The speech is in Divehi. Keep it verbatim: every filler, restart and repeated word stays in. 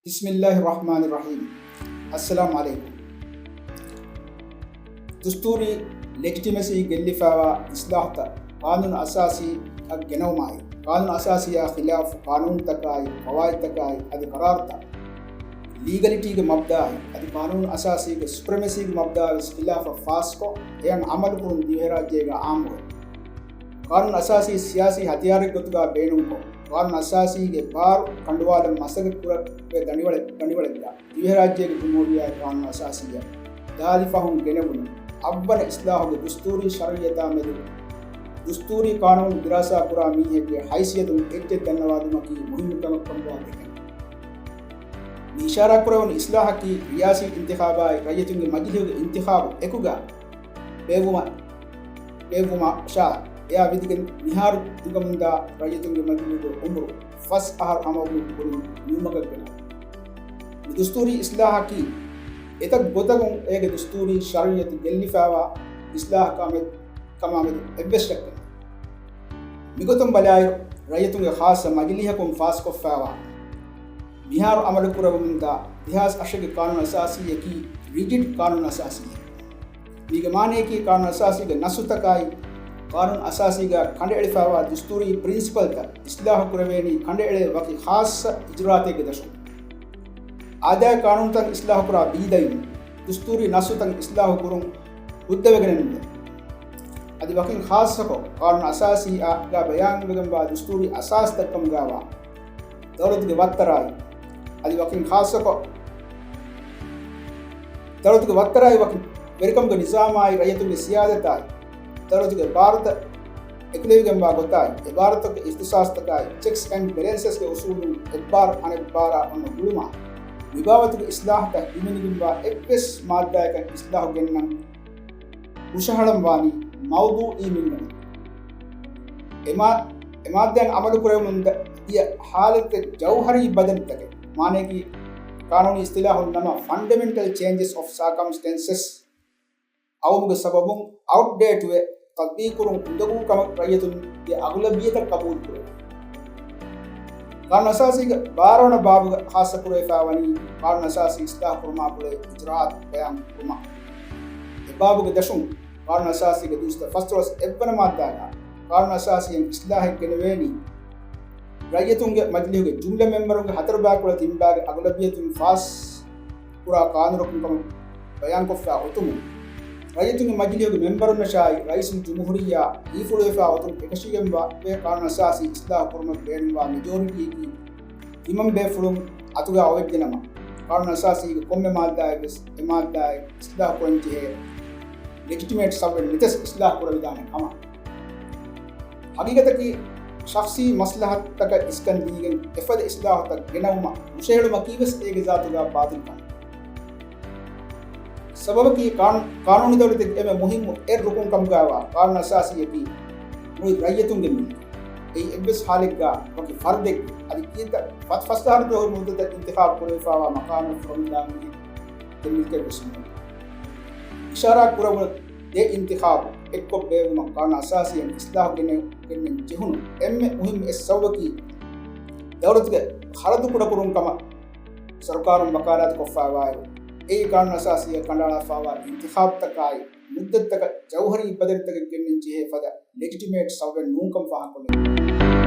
ބިސްމިއްލާހި ރަޙްމާނި ރަޙީމް. އައްސަލާމު ޢަލައިކުމް. ދުސްތޫރީ ލެޖިޓިމަސީ ގެއްލިފައިވާ އިސްލާހުތައް، ޤާނޫނު އަސާސީއަށް ގެނައުމާއި، ޤާނޫނު އަސާސީއާ ޚިލާފު ޤާނޫނުތަކާއި، ޤަވާޢިދުތަކާއި، އަދި ޤަރާރުތައް، ލީގަލިޓީގެ މަބްދާއާއި، އަދި ޤާނޫނު އަސާސީގެ ސުޕްރެމެސީގެ މަބްދާއާ ވެސް ޚިލާފަށް ފާސްކޮށް، އެއަށް ޢަމަލުކުރުން ދިވެހިރާއްޖޭގަ ޢާއްމުވޭ. ޤާނޫނު އަސާސީ ސިޔާސީ ހަތިޔާރެއް ގޮތުގަ ބޭނުންކޮށް، ޤާނޫނު އަސާސީގެ ބާރު ކަނޑުވާލަން މަސައްކަތް ކުރެވޭ ދަނޑިވަޅެއް، ދަނޑިވަޅެއްގަ ދިވެހިރާއްޖޭގެ ޖުމްހޫރިއްޔާގެ ޤާނޫނު އަސާސީއަށް ދާދި ފަހުން ގެނެވުނު އަށްވަނަ އިސްލާހުގެ ދުސްތޫރީ ޝަރުޢިއްޔަތާ މެދު ދުސްތޫރީ ޤާނޫނު ދިރާސާ ކުރާ މީހެއްގެ ހައިސިއްޔަތުން އެއްޗެއް ދަންނަވާލުމަކީ މުހިއްމު ކަމެއްކަމުގަ ދެކެން. މި އިޝާރާތްކުރެވުނު އިސްލާހަކީ ރިޔާސީ އިންތިޚާބާއި ރައްޔިތުންގެ މަޖިލީހުގެ އިންތިޚާބު އެކުގަ ބޭއްވުމަށް، ބޭއްވުމަށާ އެއާ ވިދިގެން މިހާރު ހިނގަމުންދާ ރައްޔިތުންގެ މަޖިލީހުގެ އުމުރު ފަސް އަހަރު ހަމަވުމުގެ ކުރިން ނިމުމަކަށް ގެނައު. މި ދުސްތޫރީ އިސްލާހަކީ އެތައް ގޮތަކުން އޭގެ ދުސްތޫރީ ޝަރުޢިއްޔަތު ގެއްލިފައިވާ އިސްލާހަކާ މެދު، ކަމާ މެދު އެއްވެސް ޝައްކެއް ނެތް. މިގޮތުން ބަލާއިރު، ރައްޔިތުންގެ ޚާއްޞަ މަޖިލީހަކުން ފާސްކޮށްފައިވާ މިހާރު ޢަމަލު ކުރެވެމުންދާ ދެހާސް އަށެއްގެ ޤާނޫނު އަސާސީއަކީ ރިޖިޑް ޤާނޫނު އަސާސީއެއް. މީގެ މާނަޔަކީ ޤާނޫނު އަސާސީގެ ނައްޞުތަކާއި، ޤާނޫނު އަސާސީގަ ކަނޑައެޅިފައިވާ ދުސްތޫރީ ޕްރިންސިޕަލްތައް އިސްލާހު ކުރެވޭނީ ކަނޑައެޅޭ ވަކި ޚާއްޞަ އިޖުރާއަތެއްގެ ދަށުން. އާދައިގެ ޤާނޫނުތައް އިސްލާހު ކުރާ ބީދައިން، ދުސްތޫރީ ނައްޞުތައް އިސްލާހު ކުރުން ހުއްދަވެގެނެއް ނުދޭ. އަދި ވަކިން ޚާއްޞަކޮށް، ޤާނޫނު އަސާސީއާގަ ބަޔާންވެގެންވާ ދުސްތޫރީ އަސާސްތައް ކަމުގައިވާ ދައުލަތުގެ ވައްތަރާއި، އަދި ވަކިން ޚާއްޞަކޮށް، ދައުލަތުގެ ވައްތަރާއި ވަކި ވެރިކަމުގެ ނިޒާމާއި، ރައްޔިތުންގެ ސިޔާދަތާއި، ދައުލަތުގެ ބާރުތައް އެކުލެވިގެންވާ ގޮތާއި، އެ ބާރުތަކުގެ އިޚްތިޞާޞްތަކާއި، ޗެކްސް އެންޑް ބެލެންސަސްގެ އުސޫލުން އެއްބާރު އަނެއްބާރާ އޮންނަ ގުޅުމާ، މިބާވަތުގެ އިސްލާހަތަށް ހިމެނިގެންވާ އެއްވެސް މާއްދާއަކަށް އިސްލާހު ގެންނަން ހުށަހަޅަން ވާނީ މައުޟޫޢީ މިންވަނަ. އެމާ-، އެމާއްދާއިން ޢަމަލު ކުރެވެމުން ދަ-، ދިޔަ ޙާލަތެއް ޖައުހަރީ ބަދަލުތަކެއް، މާނަޔަކީ، ޤާނޫނީ އިޞްޠިލާޙުން ނަމަ ފަންޑަމެންޓަލް ޗޭންޖެސް އޮފް ސާކަމްސްޓެންސަސް، އައުމުގެ ސަބަބުން އައުޓްޑޭޓުވެ، ތަޠްބީޤުކުރުން އުނދަގޫ ކަމަށް ރައްޔިތުންގެ އަޣުލަބިއްޔަތަށް ޤަބޫލު ކުރެވޭ. ޤާނޫނު އަސާސީގެ ބާރަ ވަނަ ބާބުގަ ޚާއްޞަ ކުރެވިފައިވަނީ، ޤާނޫނު އަސާސީ އިޞްލާޙު ކުރުމާ ގުޅޭ އިޖުރާއަތު ބަޔާން ކުރުމަށް. އެ ބާބުގެ ދަށުން، ޤާނޫނު އަސާސީގެ ދުއިސައްތަ ފަސްދޮޅަސް އެއްވަނަ މާއްދާގަ، ޤާނޫނު އަސާސީއަށް އިޞްލާޙެއް ގެނެވޭނީ، ރައްޔިތުންގެ މަޖިލީހުގެ ޖުމްލަ މެމްބަރުންގެ ހަތަރު ބައިކުޅަ ތިން ބައިގެ އަޣުލަބިއްޔަތުން ފާސް ކުރާ ޤާނޫނަކުން ކަމަށް ބަޔާންކޮށްފައި އޮތުމުން، ރައްޔިތުންގެ މަޖިލީހުގެ މެމްބަރުންނަށާއި، ރައީސުލްޖުމްހޫރިއްޔާ ހީފުޅުވެފައި އޮތުން އެކަށީގެންވާ ޤާނޫނު އަސާސީ އިޞްލާޙު ކުރުމަށް ބޭނުންވާ މެޖޯރިޓީއަކީ ތިމަން ބޭފުޅުން އަތުގަ އޮވެއްޖެނަމަ، ޤާނޫނު އަސާސީގެ ކޮންމެ މާއްދާއެއް ވެސް އެ މާއްދާއެއް އިޞްލާޙު ކުރަން ޖެހޭ ލެޖިޓިމޭޓް ސަބަބެއް ނެތަސް އިޞްލާޙު ކުރެވިދާނެ ކަމަށް. ހަގީގަތަކީ، ޝަޚްޞީ މަސްލަހަތުތަކަށް އިސްކަން ދީގެން އެފަދަ އިޞްލާޙުތައް ގެނައުމަށް ހުށަހެޅުމަކީވެސް އޭގެ ޒާތުގަ ބާޠިލް ކަމެއް. ސަބަބަކީ، ޤާން-، ޤާނޫނީ ދައުލަތެއްގެ އެންމެ މުހިއްމު އެއް ރުކުން ކަމުގައިވާ ޤާނޫނު އަސާސީއަކީ މުޅި ރައްޔިތުންގެ މިލްކެއް. އެއީ އެއްވެސް ޙާލެއްގަ ވަކި ފަރުދެއްގެ އަދި ކީއްތަ ފަ-، ފަސް އަހަރު ދުވަހު މުއްދަތަށް އިންތިޚާބު ކުރެވިފައިވާ މަޤާމެއް ފުރަމިލާ މީހެއްގެ މިލްކެއް ވެސް ނޫން. އިޝާރާތް ކުރެވުނު ދެ އިންތިޚާބު އެއްކޮށް ބޭއްވުމަށް ޤާނޫނު އަސާސީއަށް އިޞްލާޙު ގެނެ-، ގެންނަން ޖެހުނު އެންމެ މުހިއްމު އެއް ސަބަބަކީ، ދައުލަތުގެ ޚަރަދު ކުޑަކުރުން ކަމަށް ސަރުކާރުން ވަކާލާތު ކޮށްފައިވާއިރު، އެއީ ޤާނޫނު އަސާސީއަށް ކަނޑައަޅާފައިވާ އިންތިޚާބުތަކާއި، މުއްދަތުތަކަށް ޖައުހަރީ ބަދަލުތަކެއް ގެންނަން ޖެހޭ ފަދަ ލެޖިޓިމޭޓް ސަބަބެއް ނޫންކަން ފާހަގަކޮށްލެވި.